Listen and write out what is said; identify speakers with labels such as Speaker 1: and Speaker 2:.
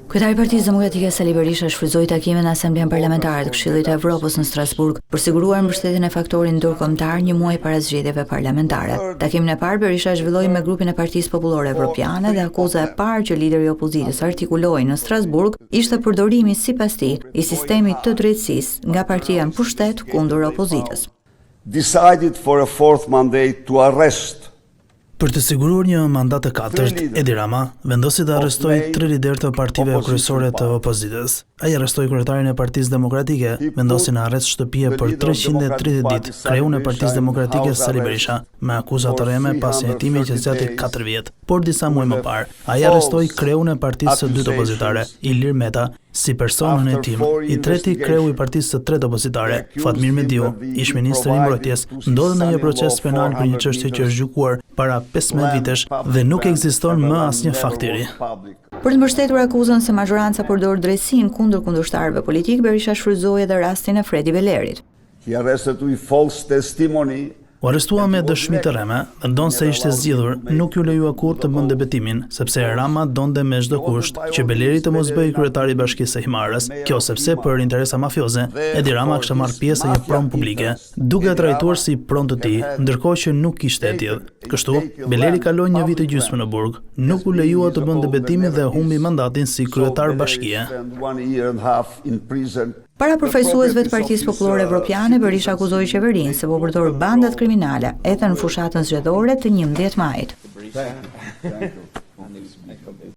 Speaker 1: Kryetari i Partisë Demokratike Sali Berisha shfrytëzoi takimin në Asamblenë Parlamentare të Këshillit të Evropës në Strasburg për siguruar mbështetjen e faktorit ndërkombëtar një muaj para zgjedhjeve parlamentare. Takimin e parë Berisha e zhvilloi me grupin e Partisë Popullore Evropiane dhe akuza e parë që lideri i opozitës artikuloi në Strasburg ishte përdorimi sipas tij i sistemit të drejtësisë nga partia në pushtet kundër opozitës.
Speaker 2: Decided for a fourth mandate to arrest
Speaker 3: Për të siguruar një mandat të katërt, Edi Rama vendosi të arrestojë tre liderë të partive kryesore të opozitës. Ai arrestoi kryetarin e Partisë Demokratike, vendosi në arrest shtëpie për 330 ditë kreun e Partisë Demokratike Sali Berisha, me akuza të rreme pas një hetimi që zgjati 4 vjet. Por disa muaj më parë, ai arrestoi kreun e partisë së dytë opozitare, Ilir Meta, si person në hetim, i treti kreu i partisë së tretë opozitare, Fatmir Mediu, ish-ministër i Mbrojtjes, ndodhet në një proces penal për një çështje që është gjykuar para 15 vitesh dhe nuk ekziston më asnjë fakt i ri.
Speaker 1: Për të mbështetur akuzën se mazhoranca përdor drejtësinë kundër kundërshtarëve politikë, Berisha shfrytëzoi edhe rastin e Fredi Belerit.
Speaker 2: He arrested with false testimony.
Speaker 3: U arrestua me dëshmi të rreme dhe ndonëse ishte zgjidhur, nuk iu lejua kurrë të bënte betimin, sepse Rama donte me çdo kusht që Beleri të mos bëhej kryetar i Bashkisë së Himarës. Kjo sepse për interesa mafioze, Edi Rama kishte marrë pjesë e një pronë publike, duke e trajtuar si pronë të tij, ndërkohë që nuk ishte e tillë. Kështu, Beleri kaloi një vit e gjysmë në burg, nuk u lejua të bënte betimin dhe humbi mandatin si kryetar bashkie.
Speaker 1: Para përfaqësuesve të Partisë Popullore Evropiane, Berisha akuzoi qeverinë se po përdor bandat kriminale edhe në fushatën zgjedhore të 11 majit.